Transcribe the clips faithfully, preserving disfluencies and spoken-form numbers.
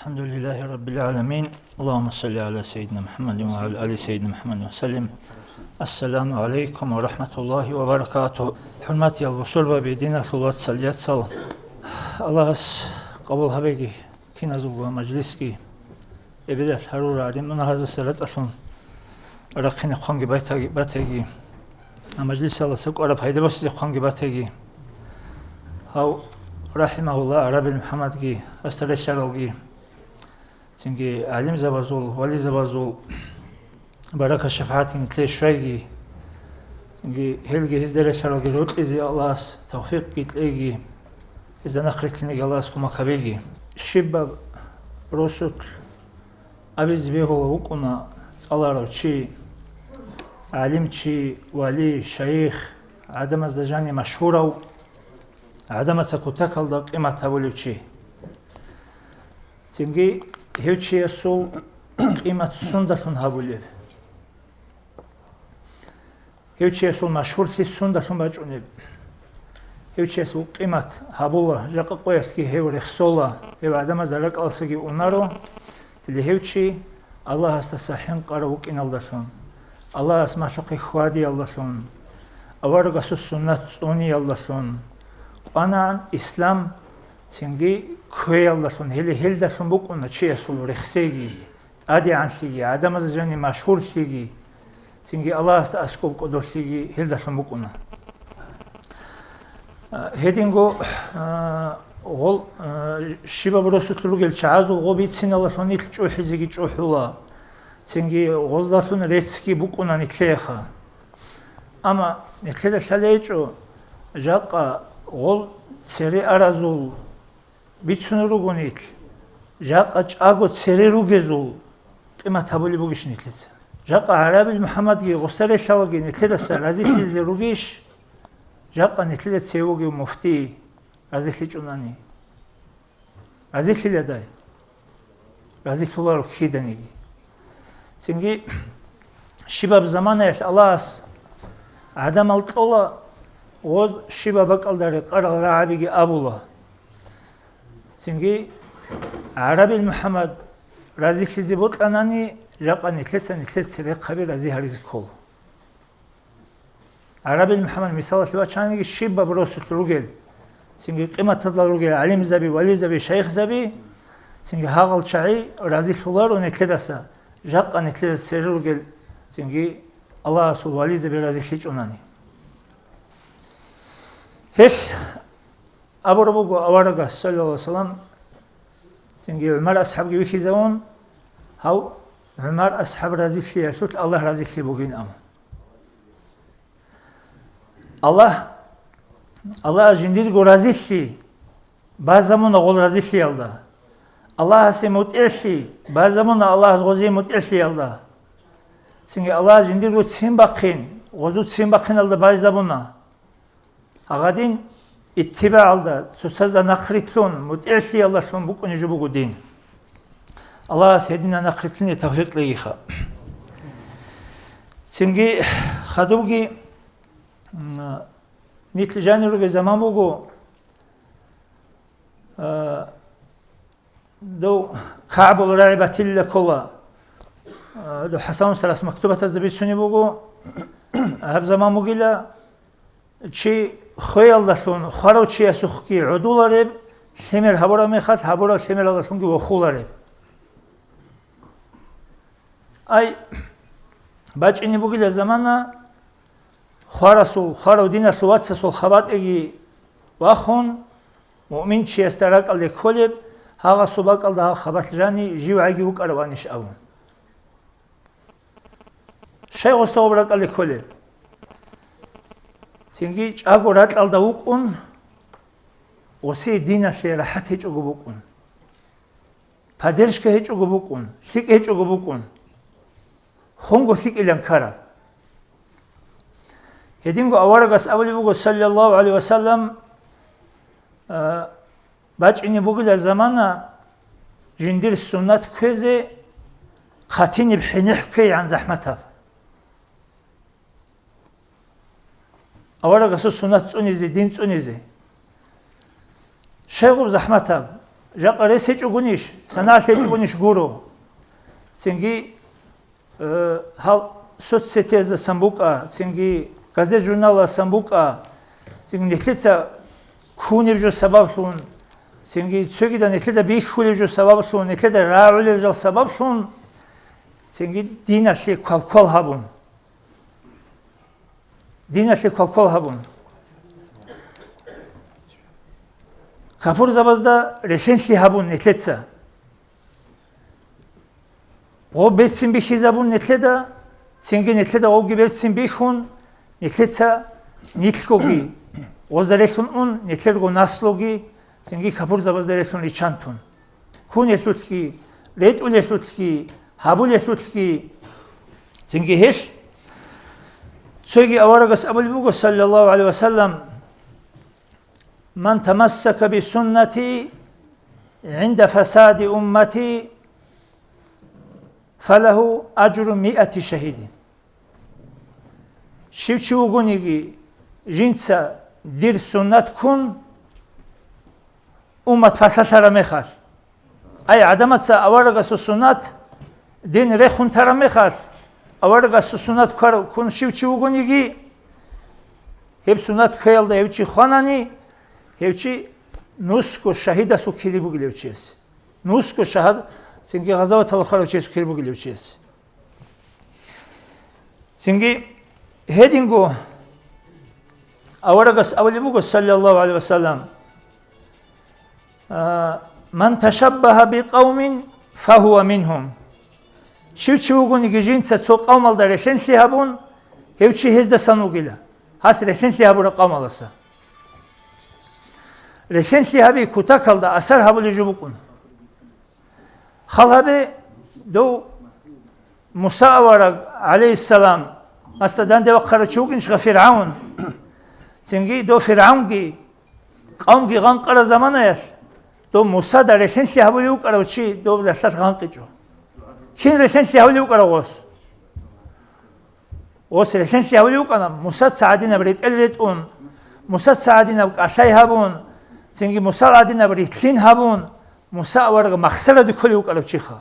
الحمد لله رب العالمين. اللهم صل على سيدنا محمد وعلى آل سيدنا محمد وسلم. السلام عليكم ورحمة الله وبركاته. ХӀурматиял бусурбаби, диналъул вацал, яцал, Аллагьас къабул гьабеги киназулго мажлисги, эбелалъ гьарурал гӀадин мунагьаздаса рацӀцӀалъун рахъине хъванги байтаги-, батаги, мажлисалдаса кӀвараб пайда босизе хъванги батаги. Гьав, рахӀимагьуллагь, ГӀарабил МухӀаммадги, гьасда релълъаралги, цинги гӀалимзабазул, вализабазул баракат-шафагӀатги нилъее щвайги, цинги гьелги гьезда релълъаралги рокьизе Аллагьас тавфикъги кьеги, гьезда нахърилълъинеги Аллагьас кумек гьабеги. Щибаб росулъ абизе бегьула вукӀуна цӀаларав чи, гӀалимчи, вали, шайих, гӀадамазда жаниб машгьурав, гӀадамаца кутакалда къимат гьабулев чи. Цинги гьев чиясул къимат сундалъун гьабулеб? Гьев чиясул машгьурлъи сундалъун бачӀунеб? Гьев чиясул къимат гьабула, жакъа къоялъги гьев рехсола, гьев гӀадамазда ракӀалдасаги унаро, гьеле гьев чи Аллагьасдаса хӀинкъарав вукӀиналдалъун, Аллагьас малъухъе хьвадиялдалъун, аварагасул суннат цӀуниялдалъун, къванагӀан ислам цинги кквеялдалъун, гьеле гьелдалъун букӀуна чиясул рехсейги, тӀадегӀанлъиги, гӀадамазда жаниб машгьурлъиги, цинги Аллагьасда аскӀоб кӀодолъиги гьелдалъун букӀуна. Гьединго, а, гъол, а, щибаб росулъ ругел чагӀазул гъо бициналдалъун нилъ чӀухӀизеги чӀухӀула, цинги гъоздалъун реццги букӀуна нилъееха. Амма нилъеда лъалеб гьечӀо, жакъа гъол цере аразул бицунел руго нилъ, жакъа чӀаго цере ругезул къимат гьабулеб бугищ нилъеца? Жакъа ГӀарабил МухӀаммадги гъосда релълъалаги нилъедаса разилъизе ругищ? Жакъа нилъеда цеве вугев муфтий разилъичӀунани? Разилъиладай? Разилъуларо киданиги. Цинги щибаб заманаялъ Аллагьас гӀадамал кьола, гъоз щибаб бакӀалда рекъарал рагӀабиги абула. Цинги ГӀарабил МухӀаммад разилъизе бокьанани, жакъа нилъеца нилъер церехъаби рази гьаризе ккола. ГӀарабил МухӀаммад мисалалъе вачаниги, щибаб росулъ ругел, цинги къиматалда ругел гӀалимзаби, вализаби, шайихзаби, цинги гьагъал чагӀи разилъуларо нилъедаса, жакъа нилъеда цере ругел, цинги Аллагьасул вализаби разилъичӀунани. Гьелъ абураб буго аварагас, саллаллагьу гӀалайгьи вассалам, цинги ГӀумар асхӀабги вихьизавун, гьав ГӀумар асхӀаб разилъиялъулъ Аллагь разилъи бугин абун. Аллагь, Аллагь жиндирго разилъи базамуна гъол разилъиялда. Аллагьасе мутӀигӀлъи базамуна Аллагьас гъозие мутӀигӀлъиялда. Цинги Аллагь жиндирго ццин бахъин, гъозул ццин бахъиналда байзабуна. Гьагъадин иттибагӀалда, цоцазда нахърилълъун, мутӀигӀлъиялдалъун букӀунеб жо буго дин. Аллагьас гьединан нахърилълъине тавфикъ кьегиха. Цинги хадубги, м, нилъ жанир ругел заман буго, а, Дов КагӀбул рагӀи батилла ккола. Дов ХӀасан устарас мактубатазда бицунеб буго, гьаб заман бугила, чи хвеялдалъун хварав чиясухъги гӀодулареб, лъимер гьабураб мехалъ гьабураб лъимералдалъунги вохулареб. Ай, бачӀине бугила замана, хварасул, хварав диналъул вацасул хабатӀиги вахун, муъминчиясда ракӀалде кколеб, гьагъасул бакӀалда гьаб хабалъ жани жив гӀайги вукӀараванищ абун. Щай гъосда гъоб ракӀалде кколеб? Цинги чӀаго ракьалда вукӀун, гъосие диналъе рахӀат гьечӀого букӀун. Поддержка гьечӀого букӀун, лъикӀ гьечӀого букӀун. Хунго лъикӀилан ккараб. Гьединго аварагас абулеб буго, саллаллагьу гӀалайгьи вассалам, а, бачӀине бугила замана жиндир суннат кквезе хъатиниб хӀинихӀ кквейгӀан захӀматаб. Аварагасул суннат цӀунизе, дин цӀунизе. Щайгъуб захӀматаб? Жакъа рес гьечӀогунищ, санагӀалъ гьечӀогунищ гуро. Цинги, э, гьал соцсетиязасан букӀа, цинги газет-журналасан букӀа, цинги нилъеца ккунеб жо сабаблъун, цинги цогидал нилъеда бихьулеб жо сабаблъун, нилъеда рагӀулел жал сабаблъун, цинги диналъе квалквал гьабун. Диналъе квалквал гьабун. Капурзабазда релъенлъи гьабун нилъеца. Гъоб берцин бихьизабун нилъеда, цинги нилъеда гъобги берцин бихьун, нилъеца нилъгоги, гъозда релъун ун, нилъерго наслуги, цинги капурзабазда релъун риччан тун. Ккунелъулъги, ретӀулелъулъги, гьабулелъулъги. Цинги гьелъ цоги аварагас абулеб буго, саллаллагьу гӀалайгьи ва саллам: «Ман тамассака бисуннати гӀинда фасади уммати, фалагьу ажру миати шагьидин». Щив чи вугониги, жинца дир суннат ккун, уммат пасалъараб мехалъ. Ай, гӀадамаца аварагасул суннат, дин рехун тараб мехалъ, аварагасул суннат кквар-, ккун щив чи вугониги, гьеб суннат кквеялда гьев чи хванани, гьев чи нусго шагьидасул кири бугилев чияс. Нусго шагьад-, цинги гъазаваталда хварав чиясул кири бугилев чияс. Цинги гьединго аварагас абулеб буго, саллаллагьу гӀалайгьи ва саллам: «А, ман ташаббагьа бикъавмин, фагьува мингьум». Щив чи вугониги жинца цо къавмалда релъенлъи гьабун, гьев чи гьездасан вугила, гьас релъенлъи гьабураб къавмаласа. Релъенлъи гьаби кутакалда асар гьабулеб жо букӀуна. Хал гьабе, дов Муса авараг, гӀалайгьиссалам, масда данде вахъарав чи вукӀинчӀха ФиргӀавн, цинги дов ФиргӀавнги, къавмги гъанкъараб заманаялъ, дов Мусада релъенлъи гьабулев вукӀарав чи дов ралъдалъ гъанкъичӀо. Кин релъенлъи гьабулев вукӀарав гъос? Гъос релъенлъи гьабулев вукӀана, Мусаца гӀадинаб ретӀел ретӀун, Мусаца гӀадинаб кӀалъай гьабун, цинги Мусал гӀадинаб рилълъин гьабун, Муса авараг махсараде кколев вукӀарав чиха.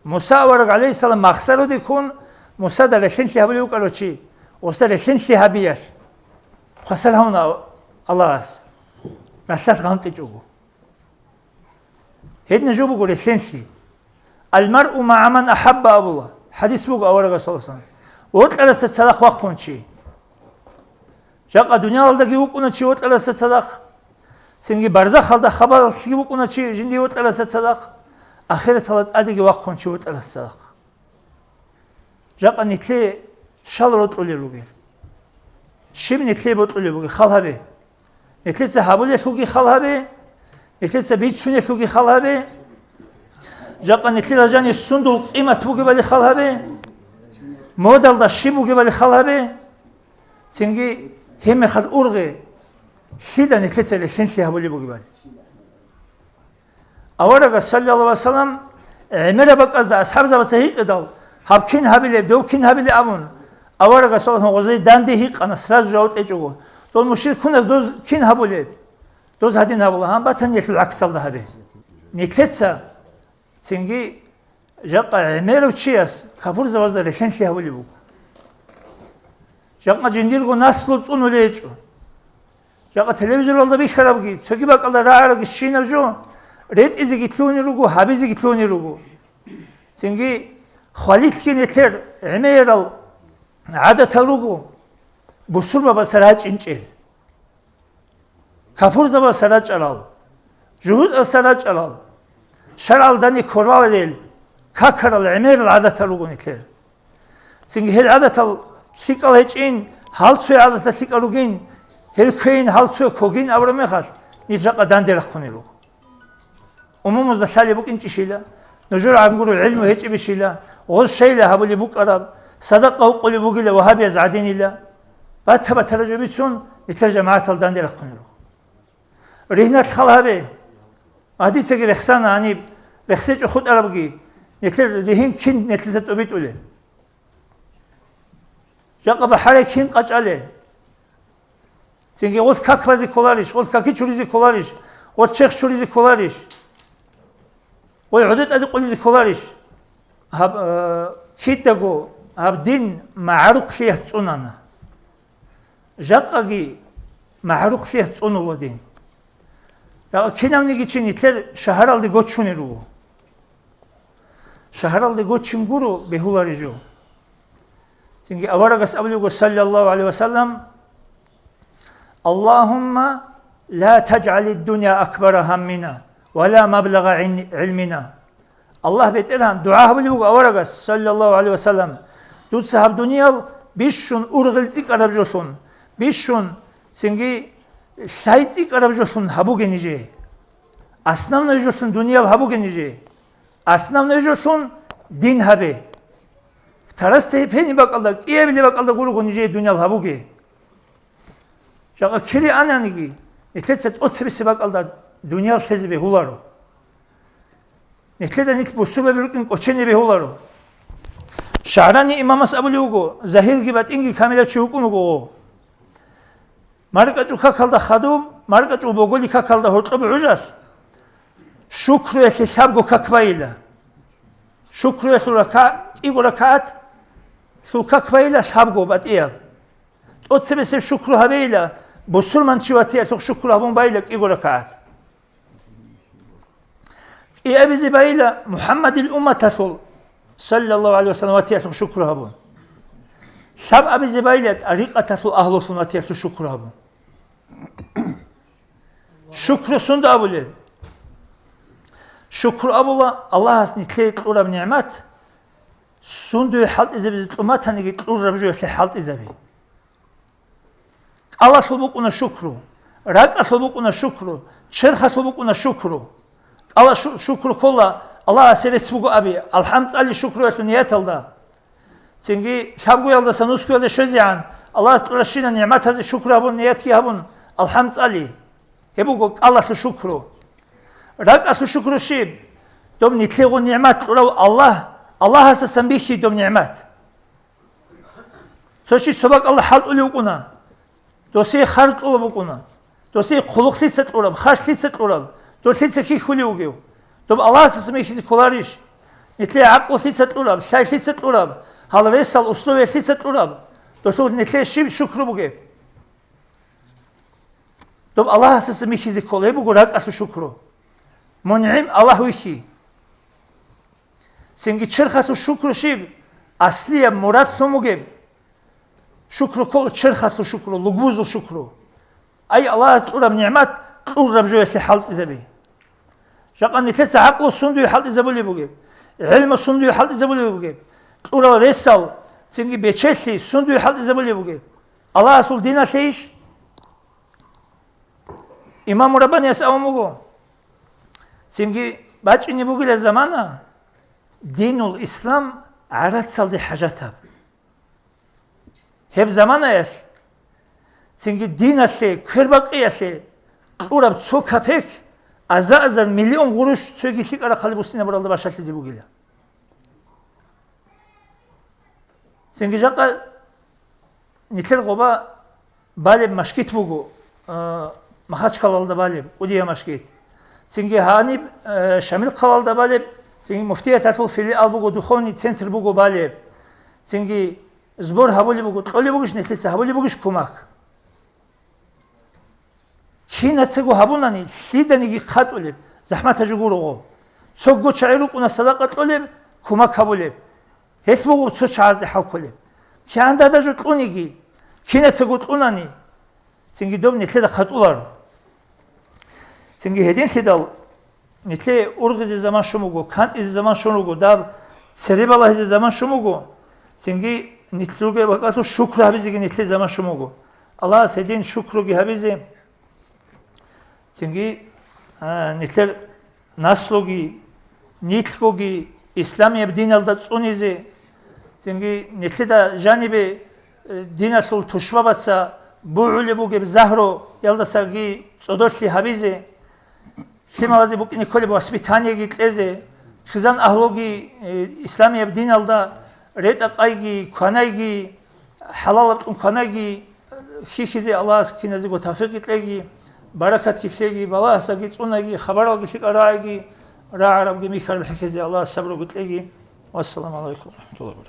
Муса авараг, гӀалайгьиссалам, махсараде ккун, Мусада релъенлъи гьабулев вукӀарав чи, гъосда релъенлъи гьабиялъ хвасар гьавуна Аллагьас, ралъдалъ гъанкъичӀого. Гьедин жо буго релъенлъи. «Ал-маръу магӀа ман ахӀабба», абула. ХӀадис буго аварагас, саллаллагьу гӀалайгьи ва саллам. Вокьарасда цадахъ вахъун чи. Жакъа дуниялалдаги вукӀуна чи вокьарасда цадахъ. Цинги барзахалда хабалалъги вукӀуна чи жиндие вокьарасда цадахъ. Ахираталда тӀадеги вахъун чи вокьарасда цадахъ. Жакъа нилъее щал рокьулел ругел? Щиб нилъее бокьулеб бугеб? Хал гьабе. Нилъеца гьабулелъулги хал гьабе. Нилъеца бицунелъулги хал гьабе. Жакъа нилъеда жанир сундул къимат бугебали хал гьабе. Модалда щиб бугебали хал гьабе. Цинги гьебмехалъ ургъе, лъида нилъеца релъенлъи гьабулеб бугебали. Аварагас, саллаллагьу гӀалайгьи ва саллам, гӀемераб бакӀазда асхӀабзабаца гьикъидал, гьаб кин гьабилеб, дов кин гьабилеб абун, аварагас, саллаллагьу гӀалайгьи ва саллам, гъозие данде гьикъана, сразу жаваб кьечӀого. Дол мушрикуназ доз кин гьабулеб? Доз гьадин гьабула, гьан батани нилъул гӀаксалда гьабе. Нилъеца цинги жакъа гӀемерав чияс капурзабазда релъенлъи гьабулеб буго. Жакъа жиндирго наслу цӀунулей гьечӀо. Жакъа телевизоралда бихьарабги, цоги бакӀалда рагӀарабги щинаб жо, ретӀизеги лъугьунел руго, гьабизеги лъугьунел руго. Цинги хвалилъги нилъер гӀемерал гӀадатал руго, бусурбабаз рачӀинчӀел. Капурзабаз рачӀарал, жугьутӀаз рачӀарал, шаргӀалдани кколарел, какарал гӀемерал гӀадатал руго нилъер. Цинги гьел гӀадатал лъикӀал гьечӀин, гьал цоял гӀадатал лъикӀал ругин, гьел кквейин, гьал цоял ккогин абураб мехалъ, нилъ жакъа данде рахъунел руго. Умумузда лъалеб букӀинчӀищила, нужер гӀангураб гӀилму гьечӀебищила, гъоз щайила гьабулеб букӀараб, садакъа гьукъулеб бугила вагьабияз гӀадинила, бата-батара жо бицун, нилъер жамагӀатал данде рахъунел руго. Ригьналъ хал гьабе. Гьадицаги рехсана гьаниб, рехсечӀо хутӀарабги, нилъер ригьин кин нилъеца тӀубитӀулеб? Жакъа бахӀарай кин къачӀале? Цинги гъолъ как базе кколарищ, гъолъ каки чуризе кколарищ, гъолъ чехь чуризе кколарищ? Гъой гӀодотӀаде къулизе кколарищ? Гьаб, э, кидаго гьаб дин магӀарухълъиялъ цӀунана. Жакъаги магӀарухълъиялъ цӀунула дин. Жакъа кинавниги чи нилъер шагьаралде гочунел руго. Шагьаралде гочин гуро бегьуларей жо. Цинги аварагас абулеб буго, саллаллагьу гӀалайгьи ва саллам: «Аллагьумма ла тажгӀалид-дунья акбара гьаммина ва ла маблагъа гӀин-, гӀилмина». Аллагь, БетӀергьан, дугӀа гьабулеб буго аварагас, саллаллагьу гӀалайгьи ва саллам, дуца гьаб дуниял бищун ургъел цӀикӀкӀараб жолъун, бищун цинги лъай цӀикӀкӀараб жолъун гьабуге нижее. Основной жолъун дуниял гьабуге нижее. Основной жолъун дин гьабе. Тарасде гьеб бакӀалда, кӀиабилеб бакӀалда гурого нижее дуниял гьабуге. Жакъа кири ананиги, нилъеца тӀоцебесеб бакӀалда дуниял лъезе бегьуларо. Нилъеда нилъ бусурбаби рукӀин кӀочене бегьуларо. ШагӀрани имамас абулев вуго, загьирги батӀинги камилав чи вукӀун вуго. МаркӀачӀул какалда хадуб, маркӀачӀул боголил какалда гьоркьоб гӀужалъ, шукруялъе лъабго как байила. Шукруялъул рака-, кӀиго ракагӀатлъул как байила лъабго батӀияб. ТӀоцебесеб шукру гьабейила, бусурманчи ватиялъухъ шукру гьабун байила кӀиго ракагӀат. КӀиабизе байила МухӀаммадил умматалъул, саллаллагьу гӀалайгьи ва саллам, ватиялъухъ шукру гьабун. Лъабабизе байила тӀарикъаталъул агьлулъун ватиялъухъ шукру гьабун. Шукру сунда абулеб? Шукру абула Аллагьас нилъее кьураб нигӀмат, сундуе хӀалтӀизабизе тӀуматаниги кьураб жоялъе хӀалтӀизаби. КӀалалъул букӀуна шукру, ракӀалъул букӀуна шукру, черхалъул букӀуна шукру. КӀала шу-, шукру ккола, Аллагьасе рецц буго аби, алхӀам цӀали шукруялъул нияталда. Цинги лъабгоялдаса нусгоялде щвезегӀан, Аллагьас тӀуращина нигӀматазе шукру гьабун, ниятги гьабун, алхӀам цӀали. Гьеб буго кӀалалъул шукру. РакӀалъул шукру щиб? Доб нилъегъун нигӀмат кьурав Аллагь, Аллагьасасан бихьи доб нигӀмат. Цо чи цо бакӀалда хӀалтӀулев вукӀуна. Досие харж кьолеб букӀуна. Досие хъулухълъица кьураб, харшлъица кьураб, долъица хьихьулев вугев. Доб Аллагьасасан бихьизе кколарищ? Нилъее гӀакълулъица кьураб, лъайлъица кьураб, гьал ресал условиялъица кьураб, долъул нилъее щиб шукру бугеб? Доб Аллагьасасан бихьизе ккола, гьеб буго ракӀалъул шукру. МунигӀим Аллагь вихьи. Цинги черхалъул шукру щиб? Аслияб мурад лъун бугеб? Шукру ккола черхалъул шукру, лугбузул шукру. Ай, Аллагьас кьураб нигӀмат кьураб жоялъе хӀалтӀизаби. Жакъа нилъеца гӀакълу сундуе хӀалтӀизабулеб бугеб? ГӀилму сундуе хӀалтӀизабулеб бугеб? Кьурал ресал, цинги бечелъи сундуе хӀалтӀизабулеб бугеб? Аллагьасул диналъейищ? Имаму Раббанияс абун буго, цинги бачӀине бугила замана, динул ислам гӀарацалде хӀажатаб. Гьеб заманаялъ, цинги диналъе, квербакъиялъе кьураб цо капек аза-азар миллион гъурущ цоги лъикӀа-рахъалде буссинабуралда башалъизе бугила. Цинги жакъа нилъер гъоба балеб машгит буго, а, Махачкалалда балеб, Кьудия машгит. Цинги гьаниб, а, Шамил хъалалда балеб, цинги муфтияталъул филиал буго, духовный центр буго балеб. Цинги сбор гьабулеб буго, кьолеб бугищ нилъеца, гьабулеб бугищ кумак? Кинацаго гьабунани, лъиданиги хъатӀулеб, захӀматаб жо гурого. Цого чагӀи рукӀуна садакъа кьолеб, кумак гьабулеб. Гьелъ буго цо чагӀазде хӀал кколеб. КигӀан дада жо кьуниги, кинацаго кьунани, цинги доб нилъеда хъатӀуларо. Цинги гьединлъидал, нилъее ургъизе заман щун буго, кантӀизе заман щун руго, даб цере балагьизе заман щун буго, цинги нилъ ругеб бакӀалъул шукру гьабизеги нилъее заман щун буго. Аллагьас гьедин шукруги гьабизе, цинги, а, нилъер наслуги, нилъгоги исламияб диналда цӀунизе, цинги нилъеда жанибе, э, диналъул тушбабаца бугӀулеб бугеб загьруялдасаги цӀодорлъи гьабизе, лъималазе букӀине кколеб воспитаниеги кьезе, хъизан агьлуги, э, исламияб диналда ретӀа-къайги, кванайги, хӀалалаб тӀун кванайги, хьихьизе Аллагьас киназего тавфикъги кьеги, баракатги лъеги, балагьасаги цӀунаги, хабаралги лъикӀал рагӀиги, рагӀарабги михьараб хӀехьезе Аллагьас сабруги кьеги. Вассаламу гӀалайкум ва рахӀматуллагьи ва баракатугьу.